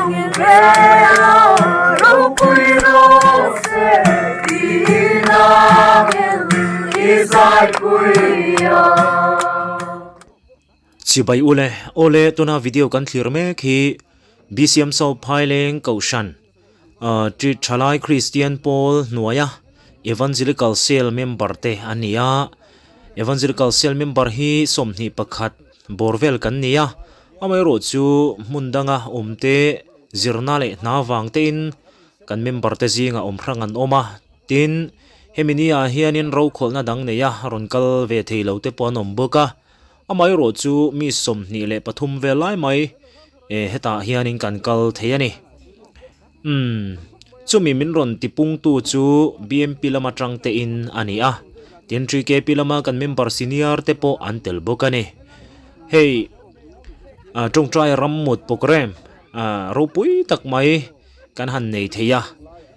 Chibai ule, awle tuna video kan thlir mek hi BCM South Phaileng Kohhran Ṭi Ṭhalai Kristian Pawl hnuaia Evangelical Cell member te an ni a, Evangelical Cell member hi 21 bawr vel kan ni a, amaherawh chu hmun danga awm te zirna leh hna vang tein kan member te zingah awm hrang an awm a, tin hemi ni ah hianin rokhawlhna dang neia rawn kal ve thei lo te pawh an awm bawk a, amaherawh chu mi 23 vel lai mai hetah hianin kan kal thei a ni. Umm, chumi min rawn tipungtu chu BMP lama tang tein a ni a, tin TKP lama kan member senior te pawh an tel bawk a ni. Hei tawngtai rammut programme ropui tak mai kan han nei thei a,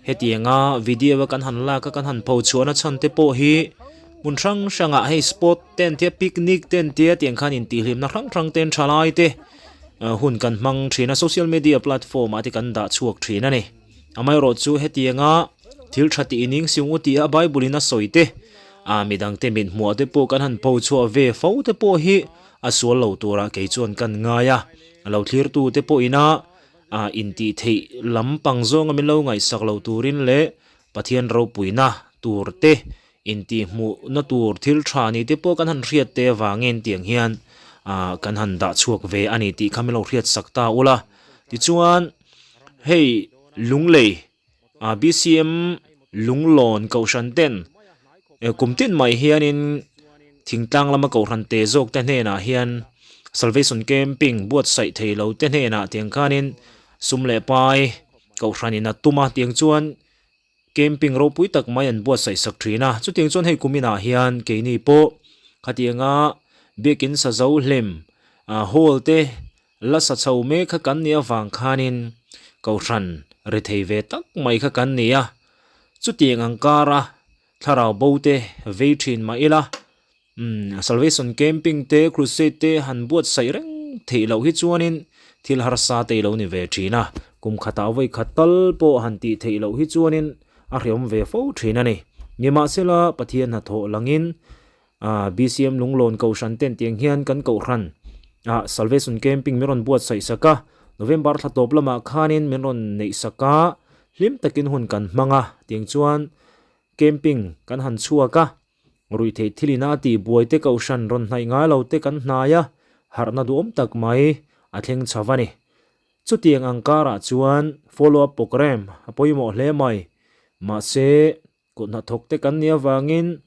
hetianga video a kan han lak a kan han pho chhuahna chhan te pawh hi hmun hrang hrangah hei sport te an tia picnic te an tia tiang khan intihhlimna hrang hrang te an tha lai te hun kan hmang thin a social media platform ah te kan dah chhuak thin a ni amaherawh chu hetianga thil tha tih ining siung u tih a bible in a sawi te a midang te mit hmuh ah te pawh kan han pho chhuah ve fo te pawh hi a sual lo turah kei chuan kan ngai a lo thlir tu te pawh ina a intih theih lampang zawnga min lo ngaihsak lo turin leh Pathian ropuina tur te Intihhmuhna tur thil tha ni te pawh kan han hriat te avangin tiang hian ah kan han dah chhuak ve a ni tih kha min lo hriat sak ta ula. Tichuan hei Lunglei ah BCM Lunglawn Kohhran ten kum tin mai hianin thingtlang lama Kohhran te zawk te hnenah hian Salvation Camping buatsaih thei lo te hnenah tiang khanin sum leh pai Kohhranin a tum a tiang chuan Camping ropui tak mai an buatsaih sak thin a, chutiang chuan hei kuminah hian keini pawh khatianga biakin sa zo hlem hall te la sa chho mek kha kan nih avang khanin kohhran ri thei ve tak mai kha kan ni a, chutiang ang kara thlarau bo te vei thin mah ila umm salvation camping te crusade te han buatsaih reng theih loh hi chuanin thil harsa te ilo ni ve thin a, kum khatah vawi khat tal pawh han tih theih loh hi chuanin a hreawm ve fo thin a ni. Nimahsela Pathian hnathawh langin ah BCM Lunglawn Kohhran ten tiang hian kan kohhran ah salvation camping min rawn buatsaih sak a, November thla tawp lamah khanin min rawn neih sak a, hlim takin hun kan hmang a, tiang chuan camping kan han chhuak a. Ruihtheih thil ina a tih buai te kohhran rawn hnaih ngai lo te kan hnai a, harhna duhawm tak mai a thleng chho a ni. Chutiang ang karah chuan follow up programme a pawimawh hle mai. Mahse, kut hnathawk te kan nih avangin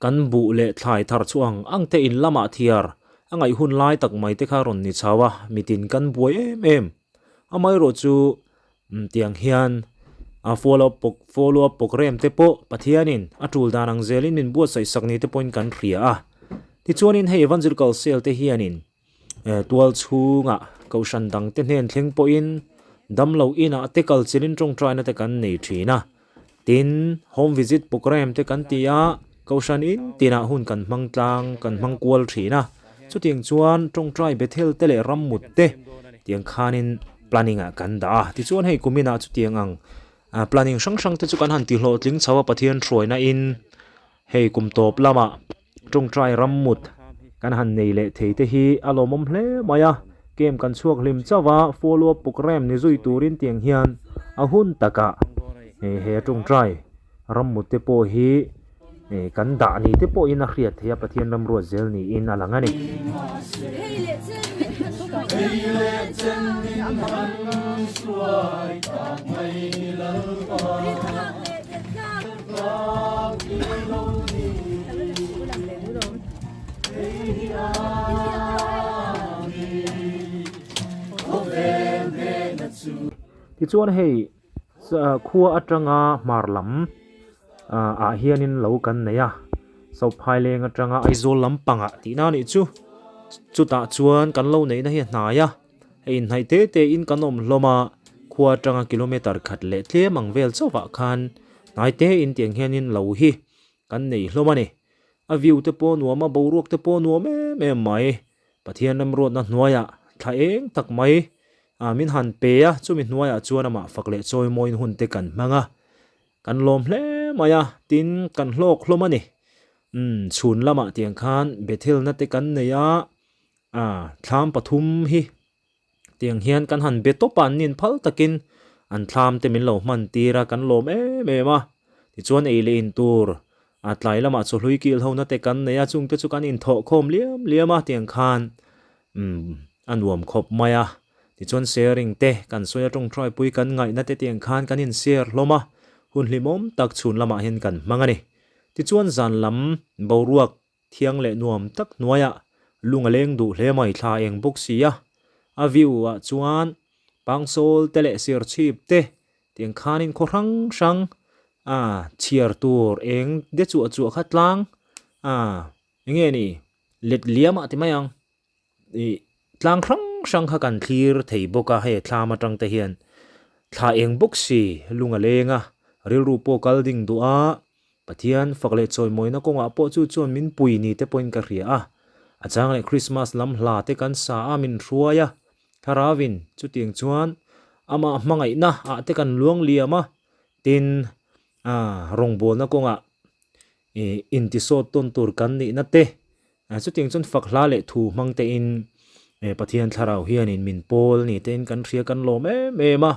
kan buh leh thlai thar chu ang ang te in lamah thiar a ngaih hun lai tak mai te kha rawn ni chho a, mitin kan buai em em. Amaherawh chu Tiang hian a follow up follow up programme te pawh Pathianin a tul dan ang zelin min buatsaih sak ni te pawhin kan hria a. Tichuanin hei Evangelical Cell te hianin tual chhungah kohhran dang te hnen thleng pawhin damlo inah te kal chilin tawngtaina te kan nei thin a. Tin, home visit programme te kan ti a, kohhran in tinah hun kan hmang tlang kan hmang kual thin a. Chutiang chuan tawngtai Bethel te leh rammut te tiang khanin planning ah kan dah a. Tichuan hei kuminah chutiang ang planning hrang hrang te chu kan han tihlawhtling chho a Pathian hruaina in hei kum tawp lamah tawngtai rammut kan han nei leh thei te hi a lawmawm hle mai a. Camp kan chhuak hlim chauh a, follow up programme ni zui turin tiang hian a hun takah he tawngtai rammut te pawh hi kan dah ni te pawhin a hriat theih a, Pathian ramruat zel niin a lang a ni. Tichuan hei khua atanga hmar lam ah hianin lo kan nei a, Sophaileng atanga Aizawl lampangah tihna a nih chu. Chutah chuan kan lo neihna hi a hnai a, hei inhnaih te te in kan awm hlawm a, khua atanga kilometer khat leh tlem ang vel chauhah khan hnai te in tiang hianin lo hi kan nei hlawm a ni. A view te pawh nuam a, boruak te pawh nuam em em mai. Pathian remruatna hnuaiah thla eng tak mai Min han pe a, chumi hnuaiah chuan amah fak leh chawimawiin hun te kan hmang a, kan lawm hle mai a, tin kan hlawk hlawm a ni. Umm, chhun lamah tiang khan Bethelna te kan nei a, thlam pathum hi tiang hian kan han be tawp a, an nin phal takin an thlam te min lo hman tir a, kan lawm em em a. Tichuan ei leh in tur a tlai lamah chawhlui kil ho na te kan nei a, chung te chu kan inthawh khawm liam liam a tiang khan umm a nuam khawp mai a. Tichuan sharing te kan sawi a tawngtai pui kan ngaihna te tiang khan kan in share hlawm a, hun hlimawm tak chhun lamah hian kan hmang a ni. Tichuan zan lam boruak Thiang leh nuam tak hnuaiah lung a leng duh hle mai thla eng bawk si a, a view ah chuan pangsawl te leh serchhip te tiang khanin khaw hrang hrang a chhiar tur eng de chuah chuah kha tlang a enge ni let liam ah ti mai ang. Ih tlang hrang hrang kha kan thlir thei bawk a, hei thlam atang te hian thla eng bawk si lung a leng a, rilru pawh kal ding duh a, Pathian fak leh chawimawina kawngah pawh chu chuan min pui ni te pawhin ka hria a, a chang leh Krismas lam hla te kan sa a min hruai a, Tharavin chutiang chuan amah hmangaihna ah te kan luang liam a, tin rawngbawlna kawngah ih intisawt tawn tur kan nihna te Chutiang chuan fak hla leh thu hmang tein Pathian thlarau hianin min pawl ni tein kan hria kan lawm em em a.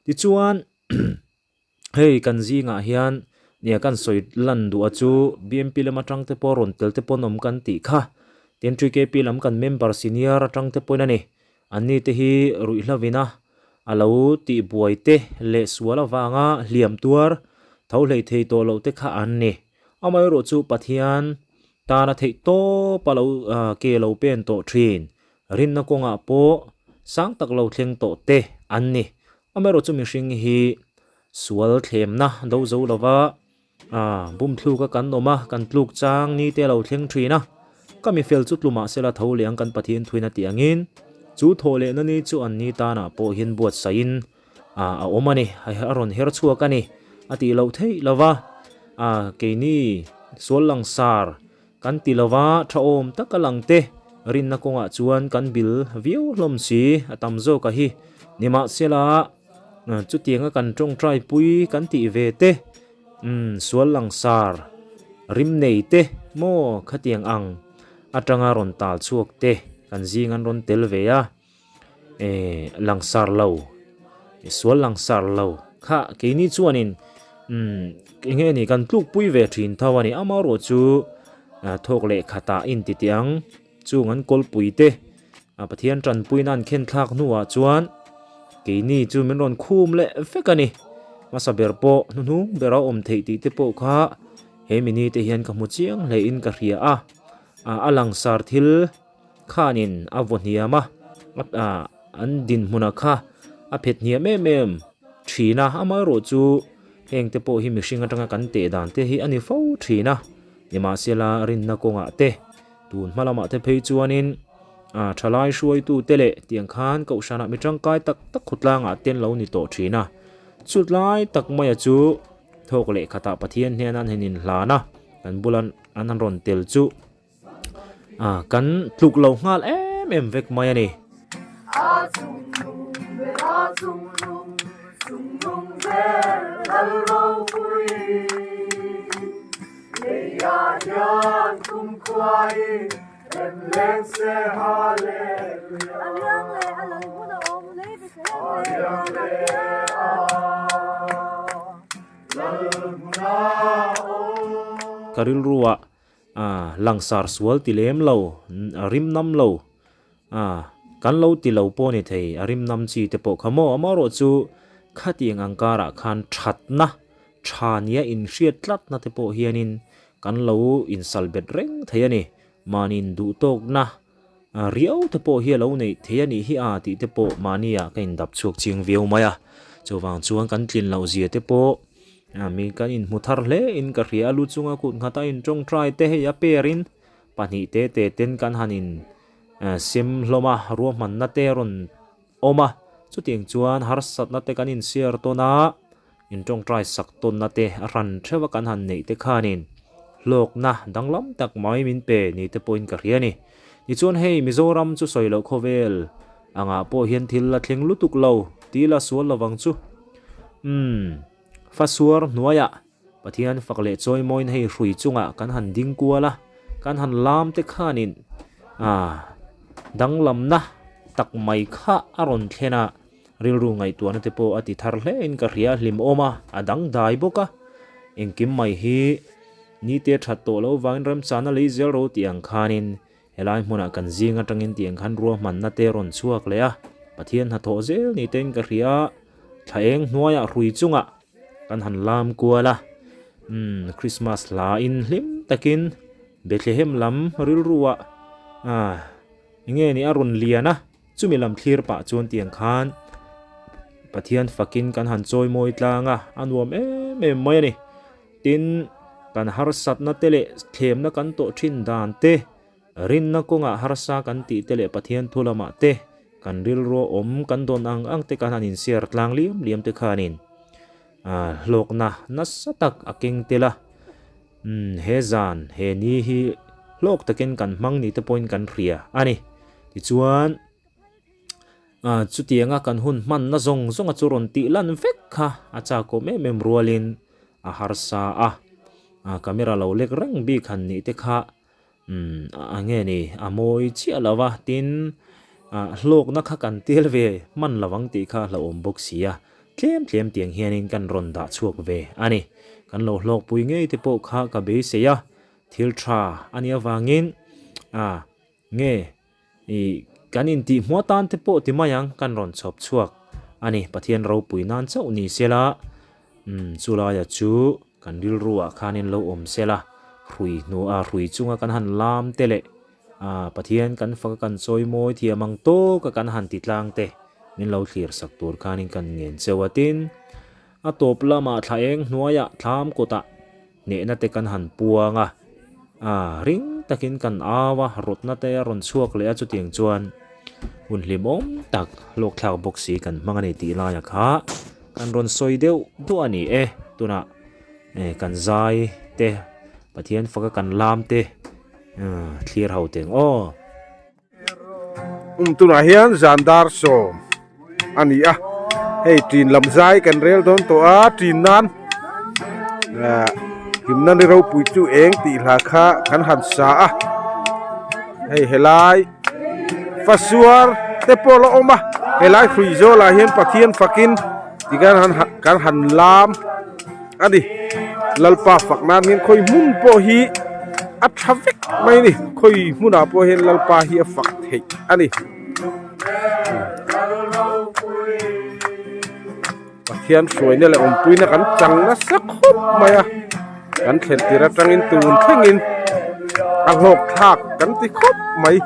Tichuan hei kan zingah hian nia kan sawi lan duh a chu BMP lam atang te pawh rawn tel te pawh an awm kan tih kha. Tin TKP lam kan member senior atang te pawhin a ni. Anni te hi ruihhlovin a a lo tihbuai te leh sual avanga hliam tuar tho hlei thei tawh loh te kha an ni. Amaherawh chu Pathian Tana theih tawp a lo ke lo pen tawh thin. Rinna kawngah pawh sang tak lo thleng tawh te an ni. Amaherawh chu mihring hi sual thlemna do zo lova bumthluk a kan awm a, kan tluk chang ni te a lo thleng thin a. Ka mi fel chu tlumah sela tho leh ang kan Pathian thuin a tih angin chu thawh lehna ni chu an ni tanah pawh hian buatsaihin a awm a ni, a rawn her chhuak a ni a tih loh theih lo va, keini sual langsar kan ti lo va, tha awm taka lang te rinna kawngah chuan kan bil viau hlawm si a tam zawk a hi. Nimahsela chutianga kan tawngtai pui kan tih ve te, sual langsar rim nei te maw khatiang ang atanga rawn tal chhuak te kan zing an rawn tel ve a. eh langsar lo sual langsar lo kha keini chuanin umm eng nge ni kan tluk pui ve thin tho a ni amaherawh chu thawk leh khatah in ti teh ang chung an kawlpui te a Pathian tanpuina an khen thlak hnuah chuan keini chu min rawn khum leh vek a ni hmasa ber pawh hnuhnung bera awm theih tih te pawh kha he mini te hian ka hmu chiang hle in ka hria a a langsar thil. Khanin a vaw hniam a, an dinhmunah kha a phet hniam em em thin a, amaherawh chu heng te pawh hi mihring atanga kan teh dan te hi a ni fo thin a, nimahsela rinna kawngah te tun hma lamah te phei chuanin thalai hruaitu te leh tiang khan kohhranah mi tangkai tak tak khawtlangah te an lo ni tawh thin a, chutlai tak maia chu thawk leh khatah Pathian hnena an han inhlan a, kan bula an rawn tel chu. Ah kan tluk lo nghal em em vek mai a ni. Ka rilru ah A, langsar sual ti lem lo, a rim nam lo. A, kan lo ti lo pawh ni thei, a rim nam chi te pawh kha maw? Amaherawh chu khatiang ang karah khan thatna, tha nia inhriat tlatna te pawh hianin kan lo insal bet reng thei a ni. Mahni induhtawkna riau te pawh hi a lo neih thei a nih hi a tih te pawh mahnia ka indap chhuak chiang viau mai a. Chuvang chuan kan tlin loh zia te pawh mi kan inhmu thar hle in ka hria a, lu chunga kut nghata intawngtai te hei a perin pahnih te te ten kan han in sem hlawm a, ruahmanna te a rawn awm a, chutiang chuan harsatna te kan inshare tawn a, intawngtai sak tawnna te a hran theuh a kan han neih te khanin hlawkna danglam tak mai min pe ni te pawhin ka hria a ni. Tichuan hei Mizoram chu sawi loh khawvel Angah pawh hian thil la thleng lutuk lo ti la sual lovang chu. Umm, fasuar hnuaiah Pathian fak leh chawimawiin hei hrui chungah kan han ding kual a, kan han lam te khanin ah danglamna tak mai kha a rawn thlen a, rilru ngaihtuahna te pawh a ti thar hle in ka hria a hlimawm a, a dangdai bawk a, engkim mai hi nite that tawh loh vangin remchana lei zel ro tih ang khanin Helai hmunah kan zing atangin tiang khan ruahmanna te rawn chhuak leh a, Pathian hnathawh zel ni tein ka hria a, thla eng hnuaiah hrui chungah kan han lam kual a, umm Christmas hla in hlim takin Bethlehem lam rilruah ah enge ni a rawn lian a, chumi lam thlir pah chuan tiang khan Pathian fakin kan han chawimawi tlang a, a nuam em em mai a ni. Tin, kan harsatna te leh thlemna kan tawh thin dan te, rinna kawngah harsa kan tih te leh Pathian thu lamah te, kan rilrua awm kan dawn ang ang te khan han inshare tlang liam liam te khanin hlawkna nasa tak a keng tel a. Umm, he zan, he ni hi hlawk takin kan hmang ni te pawhin kan hria a ni. Tichuan. Chutianga kan hun hmanna zawng zawnga chu rawn tih lan vek kha a chakawm em em rualin a harsa a, camera lo lek reng bik han nih te kha a nge ni a mawi chiah lo va, tin hlawkna kha kan tel ve hman lo ang tih kha a hlauhawm bawk si a, tlem tlem tiang hianin kan rawn dah chhuak ve a ni. Kan lo hlawkpui ngei te pawh kha ka beisei a, thil tha a nih avangin nge I kan intih hmuh atan te pawh ti mai ang kan rawn chhawp chhuak a ni. Pathian ropui nan chauh ni sela, umm chulaia chu kan rilru ah khanin lo awm sela, hrui hnu a hrui chunga kan han lam te leh ah Pathian kan fak a kan chawi mawi thiam ang tawk a kan han ti tlang te min lo thlir sak tur khanin kan ngen cheu a tin a tawp lamah thla eng hnuaiah thlam kawtah Hnehna te kan han puang a, a ring takin kan au a, rawtna te a rawn chhuak leh a, chutiang chuan hun hlimawm tak hlawkthlak bawk si kan hmang a ni tih laia kha kan rawn sawi deuh duah a ni e. Tunah kan zai te, Pathian faka kan lam te thlir ho teng aw. Um tunah hian zan dar sawm a ni a hei ṭin lam zai kan rel dawn tawh a ṭin nan ah hlimna ni ropui chu eng tih hla kha kan han sa a hei helai fasuar te pawh la awm a helai hrui zawlah hian Pathian fakin tikhan kan han lam. A ni, Lalpa fak nan hian khawi hmun pawh hi a tha vek mai a ni, khawi hmunah pawh hian Lalpa hi a fak theih a ni. Pathian hruaina leh awmpuina kan chang nasa khawp mai a, kan thlen tir atangin tun thlengin a hlawk thlak kan ti khawp mai.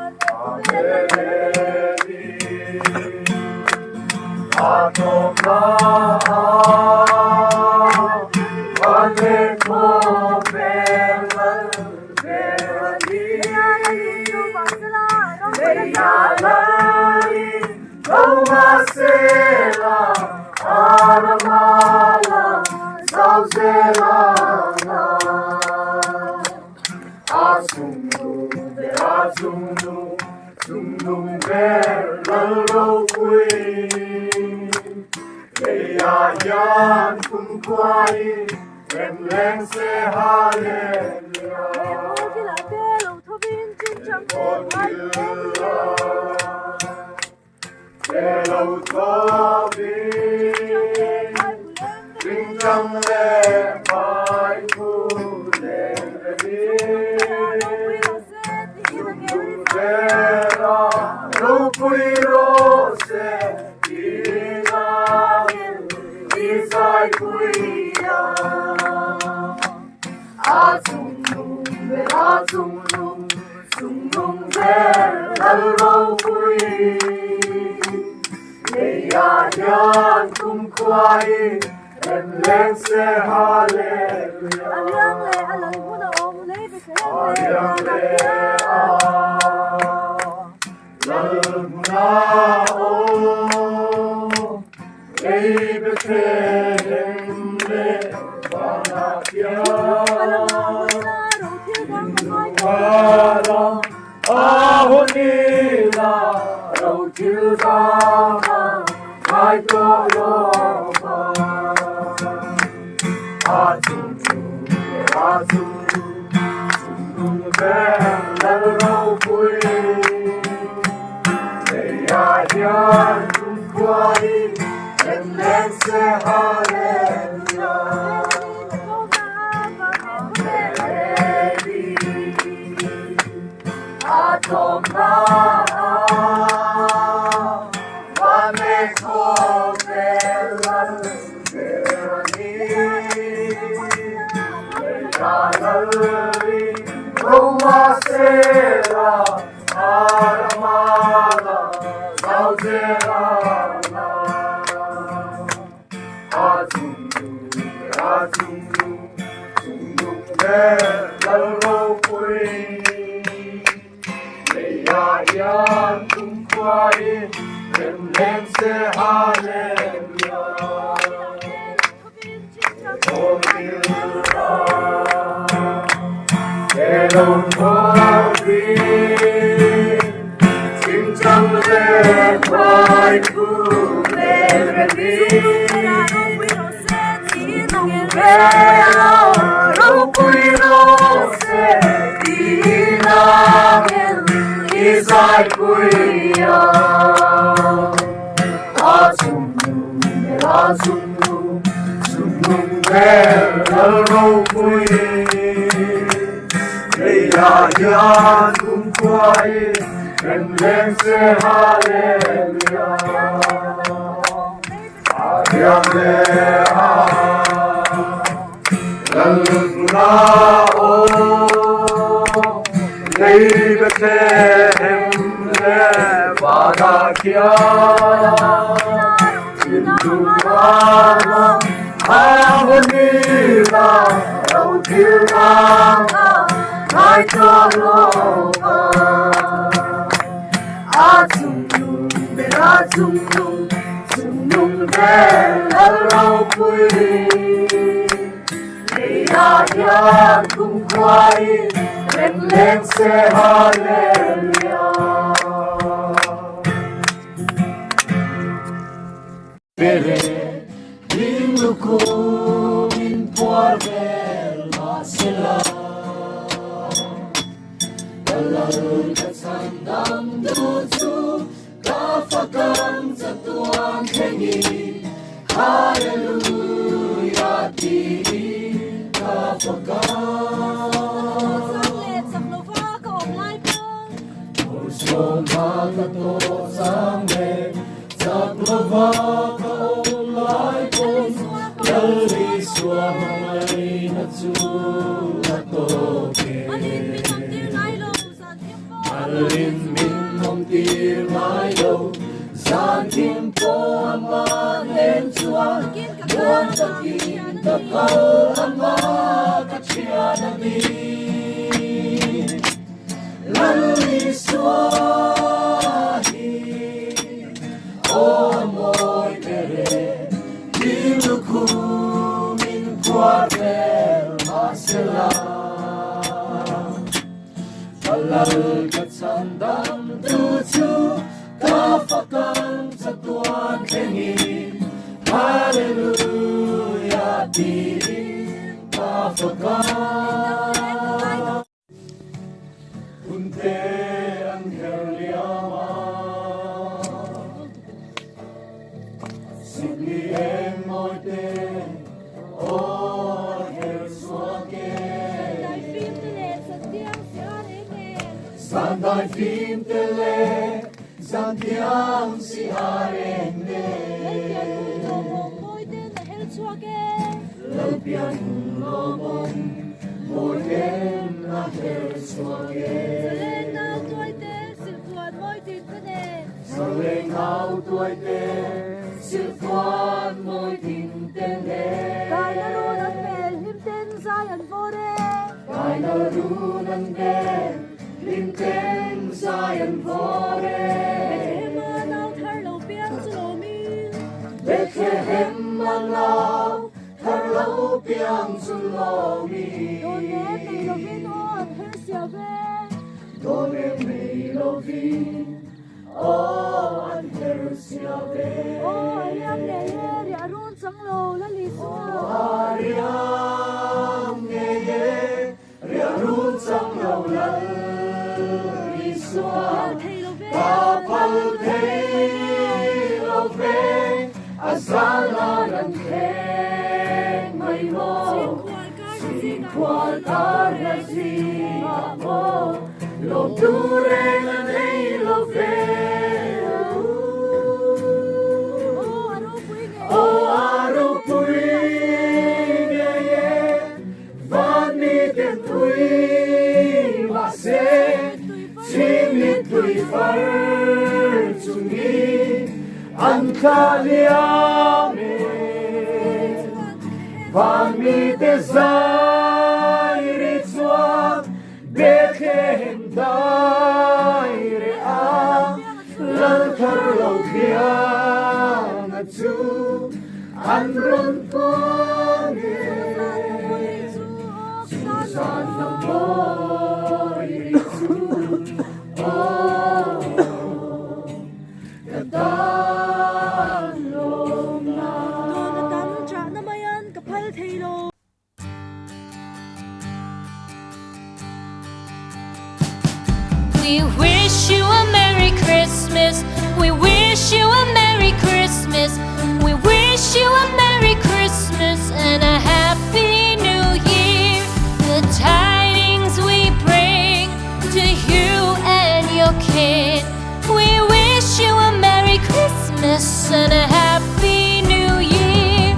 We wish you a Merry Christmas. We wish you a Merry Christmas. We wish you a Merry Christmas and a Happy New Year. The tidings we bring to you and your kin. We wish you a Merry Christmas and a Happy New Year.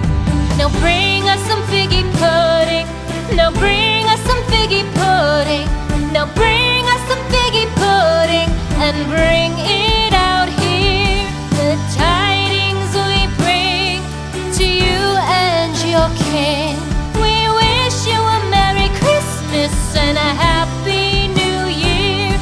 Now bring us some figgy pudding. Now bring us some figgy pudding. Now bring us some figgy pudding and bring it out here. The tidings we bring to you and your kin. We wish you a Merry Christmas and a Happy New Year.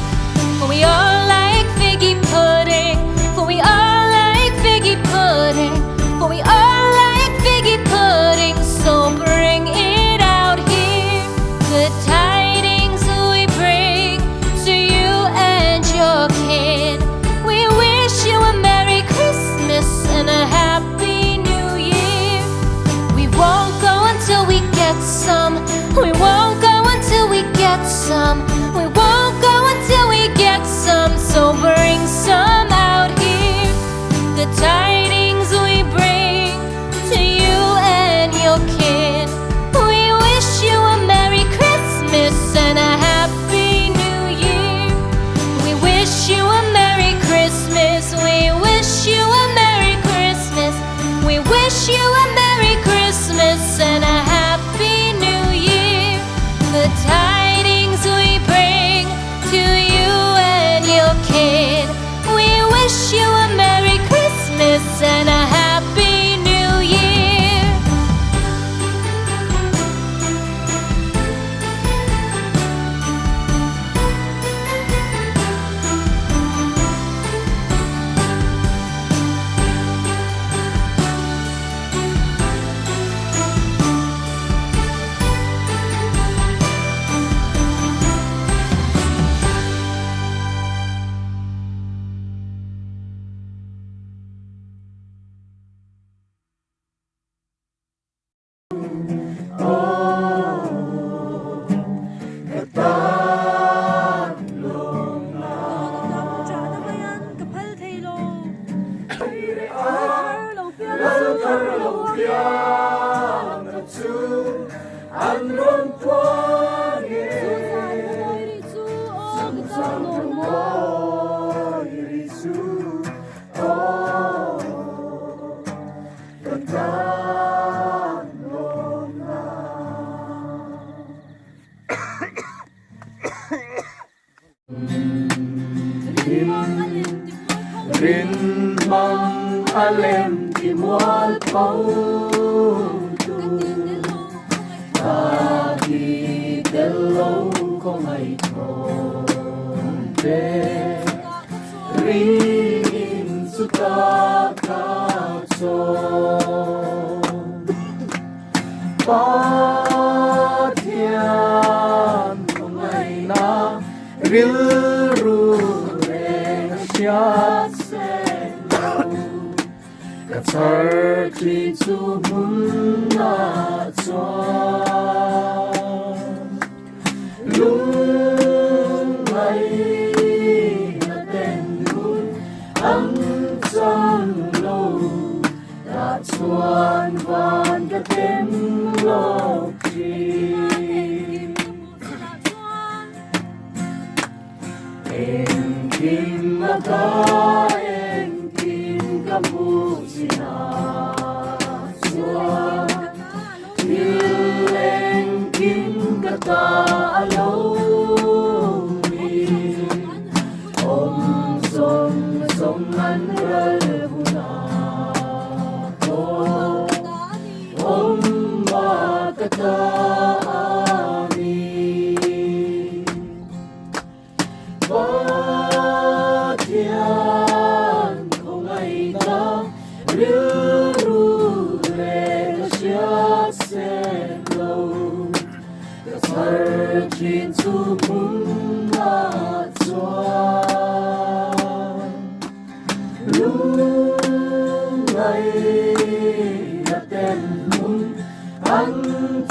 For we all like figgy pudding. For we all like figgy pudding. For we all like figgy pudding. So bring it out here. The tidings we bring to you and your kin. We wish you a Merry Christmas and a Happy New Year. We won't go until we get some. We won't go until we get some. We won't go until we get some. So bring some out here. The tidings we bring to you and your kin. We wish you a Merry Christmas and a Happy New Year. We wish you a Merry Christmas. We wish you a Merry Christmas. We wish you a Merry Christmas and a Happy New Year. The tidings we bring to you and your kin. We wish you a Merry Christmas and a Happy New Year. Rilru reng hriat sen lo. Ka chhar thin chu hmunah chuan Lungngaihna ten hun an chang lo Tah chuan van ka tem lawk thin. Engkim a ka engkim ka hmuh chinah chuan thil engkim ka ta a lo ni. Awm zawng zawng an ral hunah pawh awm a ka ta a ni. Pathian khawngaihna rilru leh ka hriat sek lo, ka chhar thin chu hmunah chuan lungngaihna ten hmun an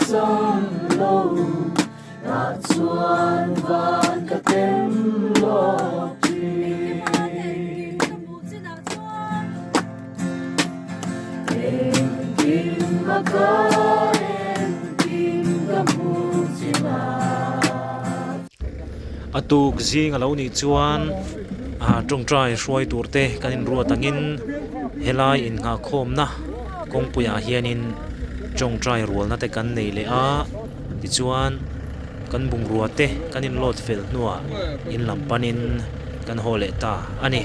chang lo. Tah chuan van ka tem lawk thin. Engkim a ka engkim ka hmu chin a. A tuk zing a lo nih chuan tawngtai hruai tur te kan inruat angin helai innghahkhawmna kawngpuiah hianin tawngtai rualna te kan nei leh a. Tichuan, kan bungrua te kan inlawt fel hnuah in lam panin kan haw leh ta a ni.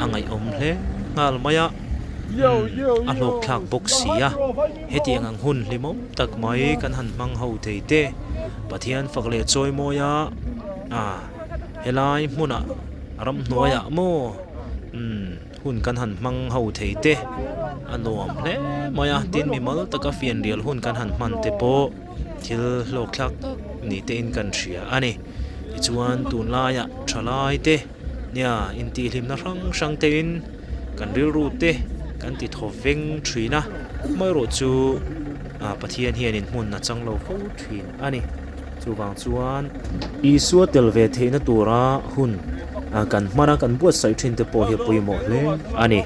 A ngaihawm hle nghal mai a, umm a hlawkthlak bawk si a. Hetiang ang hun hlimawm tak mai kan han hmang ho thei te, Pathian fak leh chawi mawi a, ah helai hmunah ramhnuaiah maw umm. Hun kan han hmang ho thei te a nuam hle mai a, tin mimal taka fianrial hun kan han hman te pawh thil hlawk thlak tak ni te in kan hria a ni. Tichuan tunlaiah thalai te nia intihhlimna hrang hrang te in kan rilru te kan ti thaw veng thin a, amaherawh chu Pathian hianin hmun a chang lo fo thin a ni. Chuvang chuan Isua tel ve theihna tura hun kan hman a, kan buatsaih thin te pawh hi a pawimawh hle a ni.